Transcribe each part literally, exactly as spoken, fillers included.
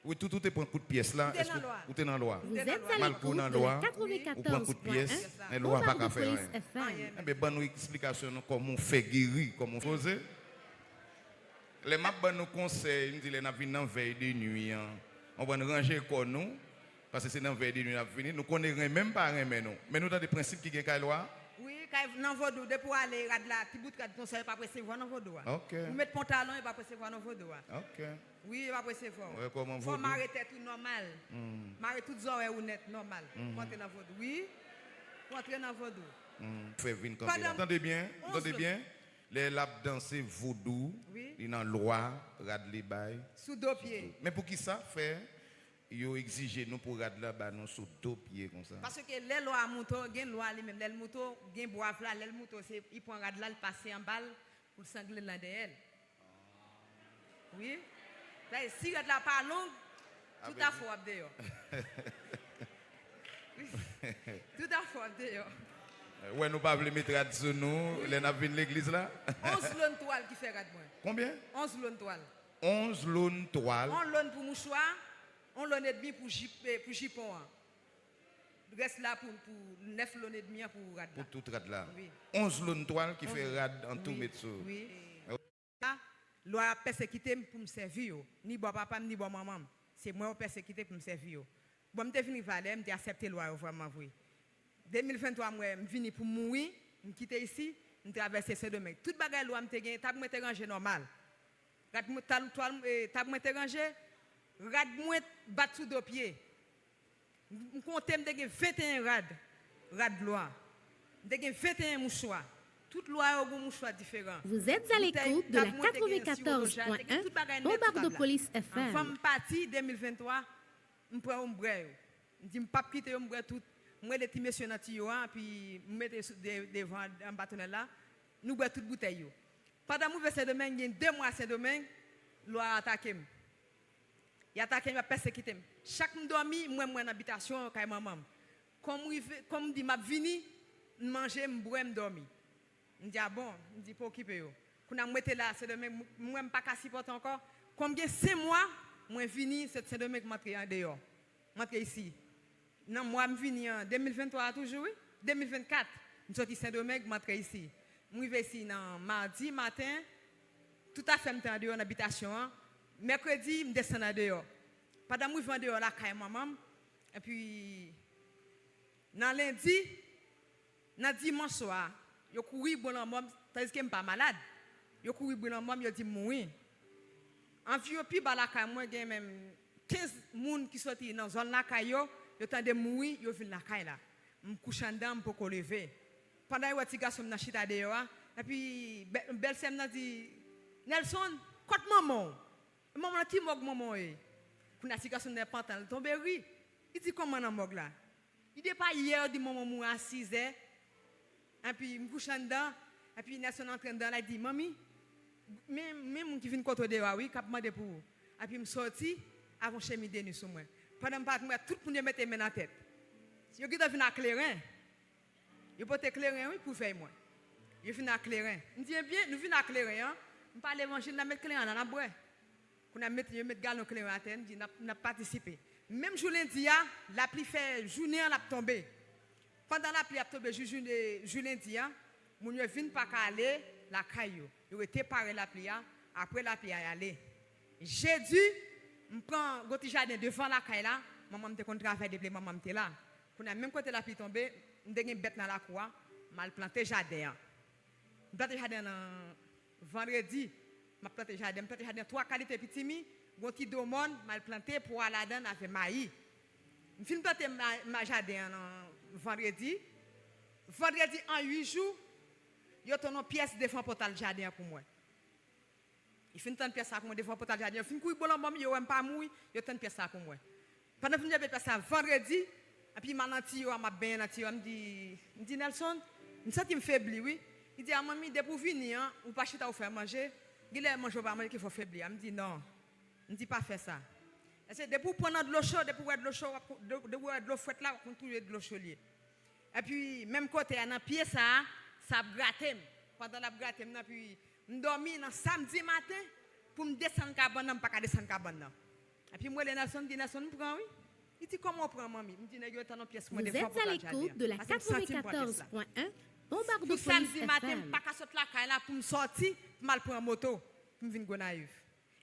Wi, tout ou te pran kout pyès la, Ou te nan lwa. Ou te nan lwa? Vous êtes à Malgre ou l'écoute nan de lwa, la ou pran kout pyès, quatre-vingt-quatorze point un men lwa pa ka Bombarde fè Police anyen. F M. Enben, ban nou eksplikasyon nou kòman w fè geri, kòman w fè. Poze. Lè m ap ban nou konsèy, m di lè n ap vin nan vèy de nwi an, nou pran ranje kò nou, paske se nan vèy de nwi n ap vini, nou konnen renmen m pa renmen nou. Men nou tande prensip ki gen kay lwa? Wi, kay nan vodou, depi w ale rad la, ti bout rad konsa, yo p ap resevwa nan vodou a. Ok. Ou met pantalon, yo p ap resevwa nan vodou a. Ok. Wi, yo p ap resevwa. Wè kòman Fò vodou. Mare tèt ou nòmal. Hmm. Mare tout zòrèy ou nèt nòmal. Mhm. Pou antre nan vodou. Wi. Pou antre nan vodou. Hmm. Fè vin kanpe Pandan la. Tande byen, onz tande lòn. Byen. Lè l ap danse vodou, Wi. Li nan lwa, rad li bay. Sou do pye. Men pou ki sa fè yo egzije nou pou rad la ba nou sou do pye konsa? Paske lè lwa a moute w, gen lwa li menm. Lè l moute w, gen bwav la, lè l moute w, se, li pran rad la, li pase anba l, pou l sangle l nan dèyè l. Wi. Sa e, si rad la pa long, tout afè w ap deyò. Tout afè w ap deyò. Wè nou pa vle met rad sou nou lè n ap vin legliz la? Onz lòn twal ki fè rad mwen. Konbyen? Onz lòn twal. Onz lòn twal. On lòn pou mouchwa, on lòn edmi pou jip, eh, pou jipon an. Rès la pou, pou nèf lòn edmi an pou rad la. Pou tout rad la. Wi. Onz lòn twal ki fè rad an tou Wi. Met sou. Wi. Lwa ap pèsekite m pou m sèvi yo. Ni bò papa m, ni bò manman m. Se mwen yo pèsekite pou m sèvi yo. Bon, m te vin rive alè, m te aksepte lwa yo vrèman vre. De mil venntwa, m wè, m vini pou m mouri, m kite isi, m travèse Sendomeng. Tout bagay lwa m te gen, tab mwen te ranje nòmal. Rad mwen, tal, twal, eh, tab mwen te ranje, rad mwen bat sou do pye. M, m konte, m te gen venteyen rad, rad lwa. M te gen venteyen mouchwa. Tout lwa yo gen mouchwa diferan. Vous êtes à l'écoute de la quatre-vingt-quatorze point un Bombardopolis F M. Anvan m pati de mil venntwa, m pran yo, m bwè yo. M di m p ap kite yo, m bwè tout. M rele ti mesye nan tiyo a, epi m mete sou de, devan anba tonèl la. Nou bwè tout boutèy yo. Pandan m rive Sendomeng, gen de mwa Sendomeng, lwa a atake m. Y atake m, y ap pèsekite m. Chak m dòmi, m wè mwen nan bitasyon kay manman m. Kòm m rive, kòm m di m ap vini, m manje, m bwè, m dòmi. M di, a bon? M di, pa okipe yo. Kounye a m rete la, Sendomeng, m, m wè m pa ka sipòte ankò. Kòm gen senk mwa, mwen vini, se Sendomeng m antre andeyò. M antre isi. Nan mwa m vini an, de mil venntwa a toujou, wi. De mil vennkat, m soti Sendomeng, m antre isi. M rive isi nan madi maten, tout afè m te andeyò nan bitasyon an. Mèkredi, m desann andeyò. Pandan m rive andeyò lakay manman m, epi nan lendi, nan dimanch swa, yo kouri bri lanmò m, tandiske m pa malad. Yo kouri bri lanmò m, yo di m mouri. Anviwon pi ba lakay mwen, gen menm kenz moun ki soti nan zòn lakay yo, yo tande m mouri, yo vin lakay la. M kouche anndan, m poko leve. Pandan yo wè ti gason m nan chita deyò a, epi bè-, bèlsè m nan di, Nelson, kot manman w? Manman nan ki mòg manman w ye? Kounye a ti gason m nan pantan, l tonbe ri. Li di, kòman nan mòg la? Li di, epa yè yo di manman w mouri a sizè. Epi m kouche anndan. Epi Nelson antre anndan la, li di, manmi, men, men moun ki vin kote w deyò a wi, k ap mande pou ou. Epi m soti avè yon chemiz de nwi sou mwen. Pandan m parèt, m wè tout moun yo mete men nan tèt. Yo gentan vin ak kleren. Yo pote kleren, wi, pou vèy mwen. Yo vin ak kleren. M di, ebyen, nou vin ak kleren an. M pa levanjil, n a met kleren an, n a bwè. Kounye a, met, yo met galon kleren atè, m di, n ap, n ap patisipe. Menm jou lendi a, lapli fè jounen an, l ap tonbe. Pandan lapli ap tonbe jou, jou, jou lendi a, moun yo vin pa ka ale lakay yo. Yo rete pare lapli a, apre lapli a, y ale. Jedi, m pran yon ti jaden devan lakay la, manman m te konn travay depi lè manman m te la. Kounye a, menm kote lapli tonbe, m te gen bèt nan lakou a, m al plante jaden an. M plante jaden an vandredi, m ap plante jaden, m plante jaden twa kalite pitimi, gon ti domòn, m al plante pwa ladan l avè mayi. M fin plante ma-, ma jaden an nan vandredi. Vandredi an uit jou, yo tann yon pyès devan pòtal jaden an pou mwen. Yo fin tann pyès sa pou mwen devan pòtal jaden an. Yo fin kouri bò lanmò m, yo wè m pa mouri, yo tann pyès sa pou mwen. Pandan m fin tann pyès sa vandredi, epi m al nan tiyo a, m ap benyen nan tiyo a, m di, m di, Nelson, m santi m febli, wi. Li di, a manmi, depi w vini an, ou pa chita ou fè manje, genlè manje ou pa manje ki fè w febli a. M di, non. M di, pa fè sa. Paske depi w pran nan dlo cho, depi w wè dlo cho, w ap kon-, de-, depi w wè dlo frèt la, w ap konn toujou dlo cho l ye. Epi, menm kote a, nan pye sa a, sa ap grate m. Pandan l ap grate m nan, epi m dòmi nan samdi maten, pou m desann kabann nan, m pa ka desann kabann nan. Epi m rele Nelson, m di, "Nelson, m pran wi." Li di, "Kòman w pran, manmi?" M di, "Nèg yo tann yon pyès pou mwen, de fwa pou ka tchaje a." Paske m santi m pran pyès la. Pou samdi maten, m pa ka sot lakay la pou m sòti, pou m al pran moto, pou m vin Gonayiv.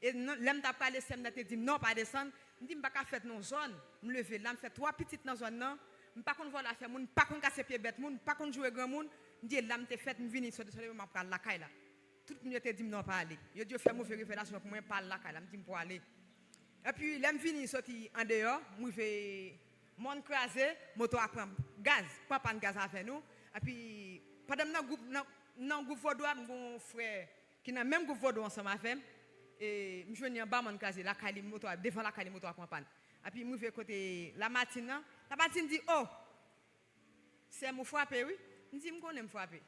E lè m t ap prale, sè m nan te di m, "Non, pa desann." M di, "M pa ka fèt nan zòn." M leve la, m fè twa pitit nan zòn nan. M pa konn vòlè afè moun, m pa konn kase pye bèt moun, m pa konn joure granmoun. M di, "E la m te fèt, m vini, sòti, sòti, m ap pral lakay la." Tout moun yo te di m, "Non, pa ale." Yo di yo fè move revelasyon pou mwen, pa al lakay la. M di, "M pral ale." Epi, lè m vini soti andeyò, m rive Mòn Kraze, moto a pran gaz, pran pàn gaz avè nou. Epi, pandan m nan gwoup, nan, nan gwoup vodou a, m gen yon frè ki nan menm gwoup vodou ansanm avè m. E m jwenn li anba Mòn Kraze, lakay li, moto a, devan lakay li, moto a pran pàn. Epi, m rive kote Lamatin nan. Lamatin di, "O! Sè m, ou frape, wi." M di, "M konnen m frape.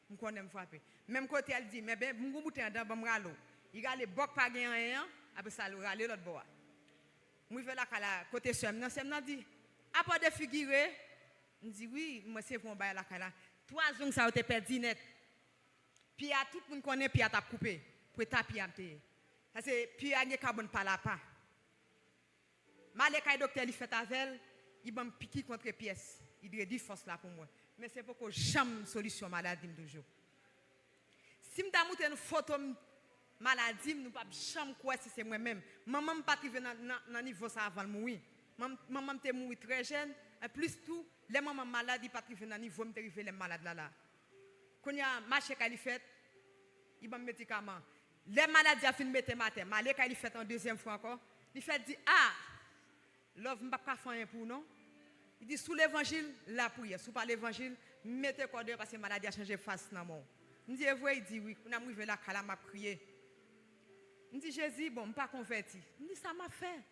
M konnen m frape." Menm kote a, li di, "Men ben, m gon boutèy anndan, ban m rale w." Li rale bò k pa gen anyen an, apre sa, li rale lòt bò a. M rive lakay la, kote sè m nan, sè m nan di, "Apa w defigire?" M di, "Wi, mwen se vre yon bagay lakay la." Twa zong sa yo te pèdi nèt. Pye a, tout moun konnen pye a t ap koupe. Pou eta pye a m te ye. Sa se pye a gen kabòn pa lapa. M ale kay doktè, li fèt avè l, li ban m piki kont epyès, li redui fòs la pou mwen. Men se poko janm solisyon maladi m toujou. Si m ta montre nou foto m, maladi m, nou p ap janm kwè si se mwen menm. Manman m pa t rive nan, nan, nan nivo sa avan l mouri. Manm-, manman m te mouri trè jèn. Anplis tou, lè manman m malad, li pa t rive nan nivo m te rive lè m malad la la. Kounye a, mache kay li fèt, li ban m medikaman. Lè maladi a fin mete m atè, m ale kay li fèt yon dezyèm fwa ankò. Li fèt di, "A! Love, m p ap ka fè anyen pou ou non." Li di, "Sou levanjil, lapriyè. Si w pa levanjil, mete kò w deyò paske maladi a chanje fas nan men w." M di, "E vre?" Li di, "Wi." Kounye a m rive lakay la, m ap kriye. M di, "Jezi, bon, m pa konvèti." M di, "Sa m ap fè?"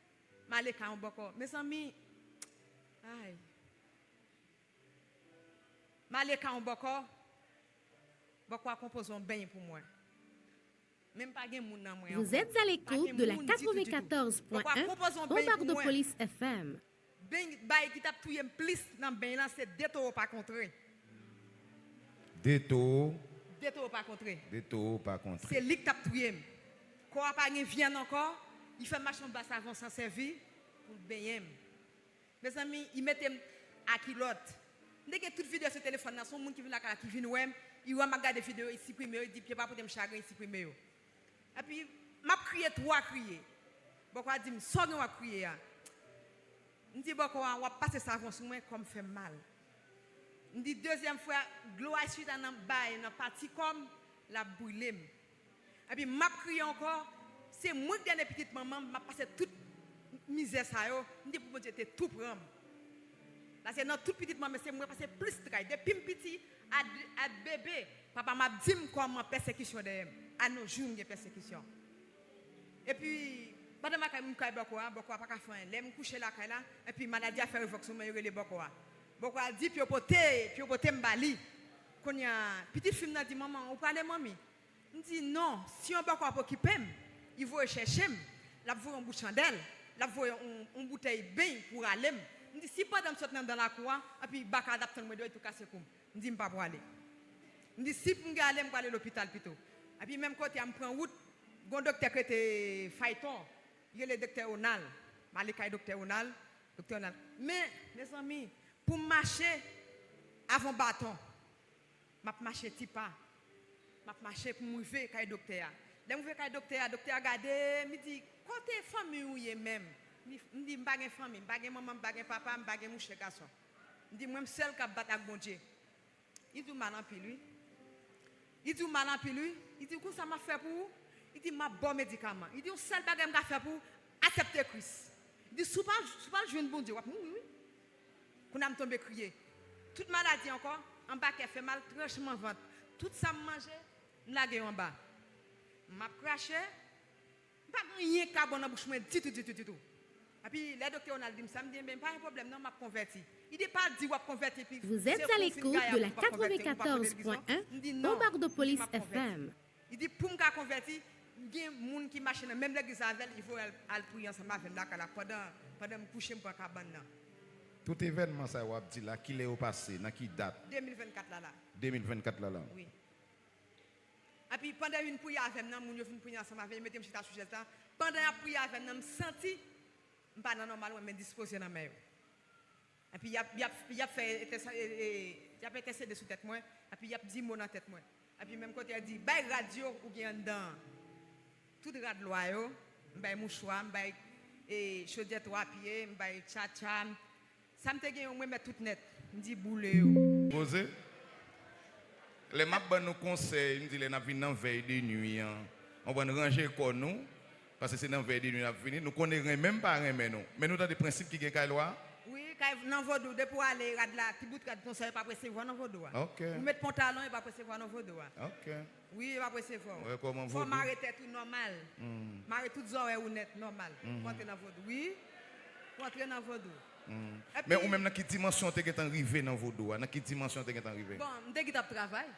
M ale kay yon bòkò. Mezanmi, ay. M ale kay yon bòkò. Bòkò a konpoze yon beny pou mwen. Men m pa gen moun nan mwen ankò. Vous êtes à l'écoute de la quatre-vingt-quatorze point un Bombardopolis F M. Beny, bay ki t ap touye m plis nan beny lan, se de towo pa kontre. De towo. De towo pa kontre. De towo pa kontre. Se li k t ap touye m. Kò a pa gen vyann ankò, li fè m mache anba savon san sèvi pou l benyen m. Mezanmi, li mete m a kilòt. M te gen tout videyo sou telefòn nan, se yon moun ki vin lakay la, ki vin wè m, li wè m ap gade videyo, li siprime yo, li di, "Pye pa pote m chagren," li siprime yo. Epi, m ap kriye, twa kriye. Bòkò a di m, "Sa w gen w ap kriye a?" M di bòkò a, "W ap pase savon sou mwen, kò m fè m mal." M di, "Dezyèm fwa, dlo a chita nan bay, nan pati kò m, l ap brile m." Epi m ap kriye ankò, se mwen k dènye pitit manman m, m ap pase tout mizè sa yo, m di pou Bondye te tou pran m. Paske nan tout pitit manman, se mwen pase plis tray. Depi m piti, a, a bebe, papa m ap di m kòman pèsekisyon dèyè m. A nos jours, m gen pèsekisyon. Epi, pandan m lakay, m kay bòkò a, bòkò a pa ka fè anyen. Lè m kouche lakay la, epi maladi a fè revòk sou mwen, yo rele bòkò a. Bòkò a di pou yo pote, pou yo pote m ba li. Kounye a, pitit fi m nan di, "Manman, ou prale, manmi?" M di, "Non, si yon bòkò ap okipe m, li voye chèche m, l ap voye yon bout chandèl, l ap voye yon, yon boutèy beny pou rale m." M di, "Si pandan m sot nan, nan lakou a, epi baka a t ap tann mwen deyò, li tou kase kou m." M di, "M pa prale." M di, "Si pou m gen ale, m prale lopital pito." Epi menm kote a, m pran wout, gon doktè k rete Fayton, li rele doktè Ronald. M ale kay doktè Ronald, doktè Ronald. Men, mezanmi, pou m mache, avon baton. M ap mache ti pa. M ap mache pou m rive kay doktè a. Lè m rive kay doktè a, doktè a gade m, li di, "Kote fanmi ou ye menm?" M di, "M pa gen fanmi, m pa gen manman, m pa gen papa, m pa gen mouche gason." M di, "Mwen m sèl k ap bat ak Bondye." Li di w mal anpil, wi. Li di w mal anpil, wi. Li di w, "Konsa m ap fè pou ou?" Li di, "M ap ba w medikaman." Li di, "Yon sèl bagay m ka fè pou ou, aksepte Kris." Li di, "Si w pa, si w pa jwenn Bondye, w ap mouri, wi." Kounye a m tonbe kriye. Tout maladi ankò, anba kè fè mal, tranchman vant. Tout sa m manje, m lage yo anba. M ap krache, m pa gen anyen k ka bon nan bouch mwen ditou, ditou, ditou. Epi, lè doktè Ronald di m sa, m di, "Enben, pa gen pwoblèm non, m ap konvèti." Li di, "Pa di w ap konvèti, epi se kou w fin gaye a pou w pa konvèti, ou pa konvèt legliz non." M di, "Non," m di, "M ap konvèti." Li di, "Pou m ka konvèti, m gen moun ki mache nan menm legliz avè l, li voye al, al priye ansanm avè m lakay la pandan, pandan m kouche, m pran kabann nan." Tout evènman sa yo w ap di la, kilè yo pase, nan ki dat? De mil vennkat la la. De mil vennkat la la. Wi. Epi pandan yo vin priye avè m nan, moun yo vin priye ansanm avè m, yo mete m chita sou chèz la. Pandan y ap priye avè m nan, m santi M pa nan nòmal mwen, men dispoze nan men yo. Epi y ap, y ap, y ap fè entèse- e, e, y ap entèsede sou tèt mwen, epi y ap di mo nan tèt mwen. Epi menm kote a di, bay rad yo ou gen anndan an. Tout rad lwa yo, m bay mouchwa, m bay e, chodyè twa pye, m bay tchatcha, m- sa m te gen yo, m remèt tout nèt. M di boule yo. Poze. Lè m ap ban nou konsèy, m di lè n ap vin nan vèy de nwi an, nou konprann, ranje kò nou, paske se nan vèy de nwi n ap vini. Nou konnen renmen m pa renmen nou, men nou tande prensip ki gen kay lwa. Wi, kay nan vodou, depi w ale rad la, ti bout rad konsa, yo p ap resevwa nan vodou a. Ok. Ou met pantalon, yo p ap resevwa nan vodou a. Ok. Wi, yo p ap resevwa w. Wè kòman vodou. Fò w mare tèt ou nòmal. Hmm. Mare tout zòrèy ou nèt nòmal. Hmm. Pou antre nan vodou. Wi. Pou antre nan vodou. Hmm. Epi men ou menm, nan ki dimansyon w te gentan rive nan vodou a? Nan ki dimansyon w te gentan rive? Bon, m te gentan ap travay.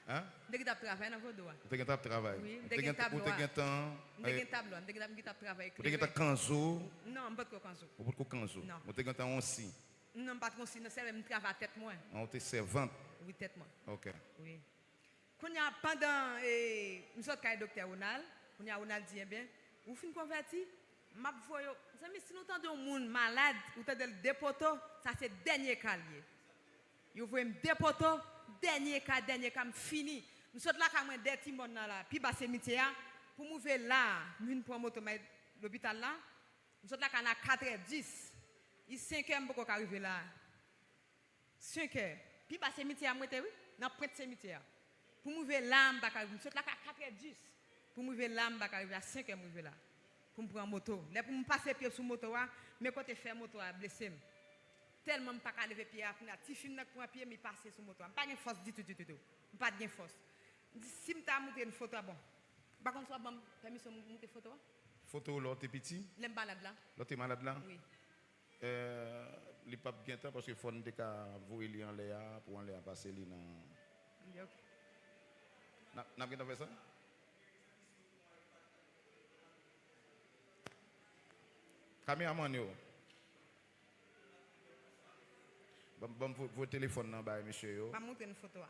Hein? M te gentan ap travay nan vodou a. Ou te gentan ap travay? Wi, m te gen tablo a. Ou te gentan, m te eh, gen tablo a. M te gentan, m gentan ap travay. Ou te gentan kanzo? Non, m pa t ko kanzo. Ou pa t ko kanzo? Non. Ou te gentan on si? Non, m pa t ko si, non, sèlman m travay tèt mwen. An, ou te sèvant? Wi, tèt mwen. Ok. Wi. Kounye a, pandan e, m sot kay doktè Ronald, kounye a Ronald di, enben, ou fin konvèti, m ap voye w. Zanmi, si nou tande yon moun malad, ou tande l de poto, sa se dènye ka l ye. Yo voye m de poto, dènye ka, dènye ka, m fini. M sot lakay mwen dèyè ti mòn nan la, pi ba simityè a, pou m rive la, m vin pran moto m al lopital la. M sot lakay la katrè dis. Li senkè, m poko ka rive la. Senkè. Pi ba simityè a m rete, wi. Nan pwent simityè a. Pou m rive la, m pa ka rive. M sot lakay katrè dis. Pou m rive la, m pa ka rive. A senkè m rive la. Pou m pran moto. Lè pou m pase pye sou moto a, men kote fè moto a blese m. Tèlman m pa ka leve pye a, kounye a, ti fi m nan k pran pye m, li pase sou moto a. M pa gen fòs ditou, ditou, ditou. M pa t gen fòs. M di, si m ta montre n foto a, bon. M pa konn si w ap ban m pèmisyon m montre foto a. Foto w lè w te piti? Lè m malad la. Lè w te malad la? Wi. Eh, li p ap gen tan, paske fò n te ka voye li anlè a, pou anlè a pase li nan. Ok. N ap, n ap gentan fè sa? Kameramann yo. Ban, ban m vo-, voye telefòn nan bay mesye yo. M ap montre n foto a.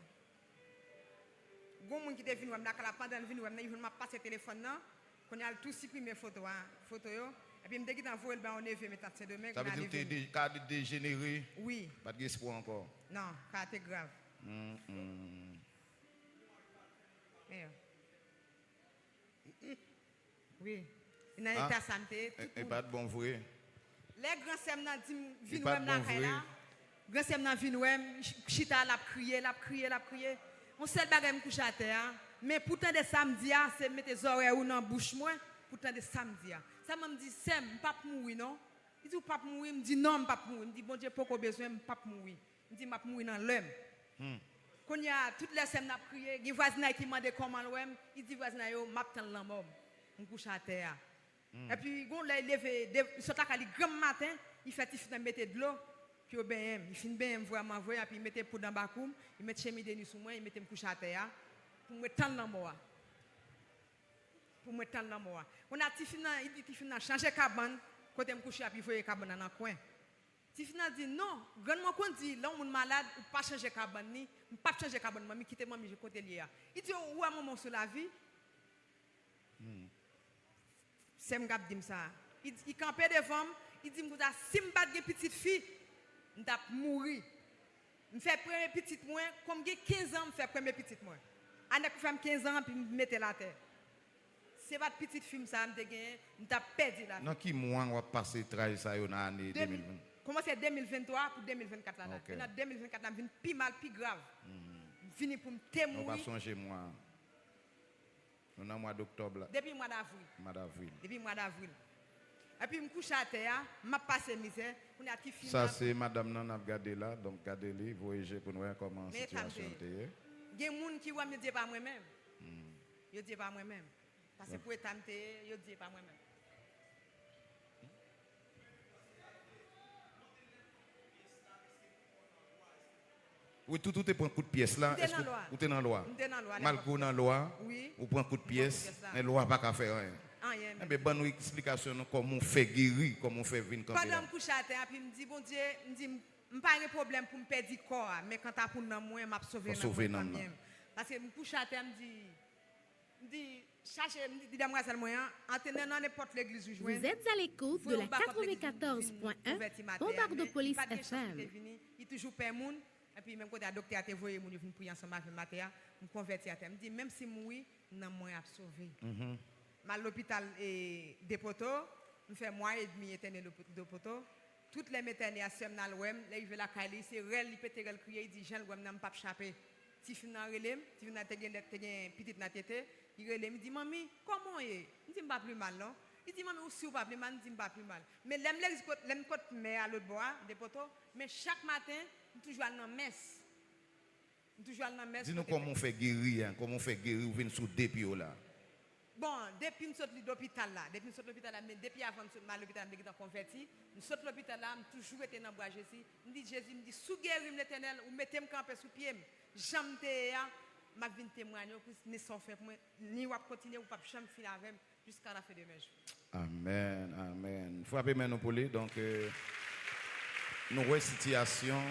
Gon moun ki te vin wè m lakay la, pandan l vin wè m nan, li jwenn m ap pase telefòn nan. Kounye a, l tou siprime foto a, foto yo. Epi m te gentan voye l bay yon neve m, Etat Sendomeng. Sa vle di w te de-, ka dejenere? Wi. Pa t gen espwa ankò? Non, ka te grav. Hmm, hmm. Eyo. Wi. Nan eta sa m te ye, tout moun. E pa t bon vre. Lè gran sè m nan di m vin wè m lakay la, gran sè m nan vin wè m, ch-, chita, l ap kriye, l ap kriye, l ap kriye. Yon sèl bagay, m kouche atè a. Men pou tande sa m di a, se mete zòrèy ou nan bouch mwen, pou tande sa m di a. Sèlman m di, sè m, m p ap mouri non. Li di, ou p ap mouri? M di, non, m p ap mouri. M di, Bondye poko bezwen m, m p ap mouri. M di, m ap mouri nan lè m. Hmm. Kounye a, tout lè sè m nan ap kriye, gen vwazinay ki mande kòman l wè m, li di vwazinay yo, m ap tann lanmò m. M kouche atè a. Hmm. Epi, gon lè, li leve, de, li sot lakay li granm maten, li fè ti fi nan mete dlo, pou yo benyen m. Li fin benyen m vrèman vre, epi li mete poud anba kou m, li met chemiz de nwi sou mwen, li mete m kouche atè a, pou mwen tann lanmò a. Pou mwen tann lanmò a. Kounye a, ti fi m nan, li di ti fi m nan chanje kabann, kote m kouche a, epi voye kabann nan nan kwen. Ti fi m nan di, non, grann mwen konn di, lè yon moun malad, ou pa chanje kabann li, m p ap chanje kabann manmi, kite manmi kote l ye a. Li di, ou wè manman w sou lavi? Hmm. Sè m k ap di m sa. Li di, li kanpe devan m, li di m konsa, si m pa t gen pitit fi, m t ap mouri. M fè premye pitit mwen, kon m gen kenz an, m fè premye pitit mwen. Anèk pou fè m kenz an, epi m mete l atè. Se pa t pitit fi m sa a m te genyen, m t ap pèdi lavi m. Nan ki mwa w ap pase tray sa yo nan ane de mil ven? Kòmanse de mil venntwa pou de mil vennkat la la. Ok. E nan de mil vennkat la, m vin pi mal, pi grav. Mhm. M vini pou m te mouri. Ou pa sonje mwa? Nou nan mwa doktòb la. Depi mwa davril. Mwa davril. Depi mwa davril. Epi m kouche atè a, m ap pase mizè. Kounye a ti fi m sa, se madanm nan n ap gade la, donk gade li, voye je pou n wè kòman sitiyasyon l te ye. Gen moun ki wè m, yo di e pa mwen menm. Hmm. Yo di e pa mwen menm. Paske pou eta m te ye, yo di e pa mwen menm. Wi, tout ou te pran kout pyès la. Èske ou te nan lwa? M te nan lwa. Malgre w nan lwa, ou pran kout pyès, men lwa pa ka fè anyen. Anyen menm. Enben, ban nou eksplikasyon nan kòman w fè geri, kòman w fè vin kanpe la. Pandan m kouche atè a, epi m di, Bondye, m di, m pa gen pwoblèm pou m pèdi kò a, men kanta pou nanm mwen, m ap sove nanm mwen kanmenm. Paske m kouche atè, m di, m di, Chache, m di, di damwazèl mwen an, antre nan, nan nenpòt legliz ou jwenn. Vous êtes à l'écoute de la quatre-vingt-quatorze point un Bombardopolis F M. Li pa t gen chans pou te vini, li toujou pè moun. Epi menm kote a doktè a te voye moun yo vin priye ansanm avè m atè a, m konvèti atè. M di, menm si m mouri, nanm mwen ap sove. M al lopital e Depoto, m fè mwa edmi entène Depoto. Tout lè m entène a, sè m nan al wè m, lè rive lakay li, se rèl, li pete rèl kriye, li di, jan l wè m nan, m p ap chape. Tifi m nan rele m, tifi m nan te gen, te gen pitit nan tete, li rele m, li di, "Manmi, kòman w ye?" M di, "M pa pi mal, non." Li di, "Manmi, ou si w pa pi mal?" M di, "M pa pi mal." Men lè m legliz kot, lè m kot mè a lòt bò a, Depoto, men chak maten, m toujou al nan mès. M toujou al nan mès. Di nou kòman w fè geri a, kòman w fè geri, ou vin sou de pye w la. Bon, depi m sot li lopital la, depi m sot lopital la, men depi avan m sot m al lopital, m te gentan konvèti. M sot lopital la, m toujou rete nan bra Jezi. M di, "Jezi," m di, "si w geri m, Letènèl, ou mete m kanpe sou pye m, jan m te ye a, m ap vin temwanye w, ni sa w fè pou mwen, ni w ap kontinye, ou p ap janm fini avè m jiska lafen de mè jou." Amèn, amèn. Frape men nou pou li. Donk, euh, nou wè sitiyasyon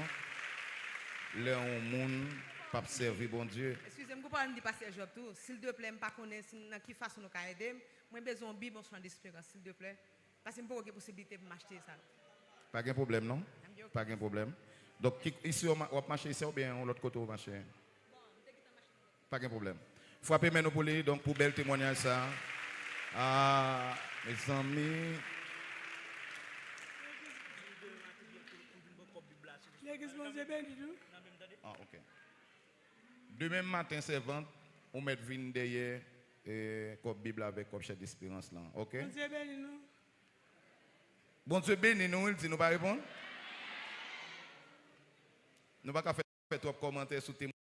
lè yon moun p ap sèvi Bondye. Eskize m, gon pawòl m di pastè Job tou. Sildeplè, m pa konnen si nan ki fason nou ka ede m. Mwen bezwen yon bib, yon swan desperans, sildeplè. Paske m poko gen posiblite pou m achte sa. Pa gen pwoblèm, non? Pa gen pwoblèm. Donk, ki, isi w ma-, w ap mache isi a oubyen yon lòt kote w mache? Pa gen pwoblèm. Frape men nou pou li, donk, pou bèl temwanyaj sa. Ah, mezanmi. Legliz Bondye beni nou. Ah, ok. Demen maten, sèvant, ou mèt vin dèyè, eh, kòb Bib la avèk kòb Chè Desperans lan, ok? Bondye beni nou. Bondye beni nou, wi, l di nou pa reponn. Nou pa ka fè, fè twòp kòmantè sou temwanyaj.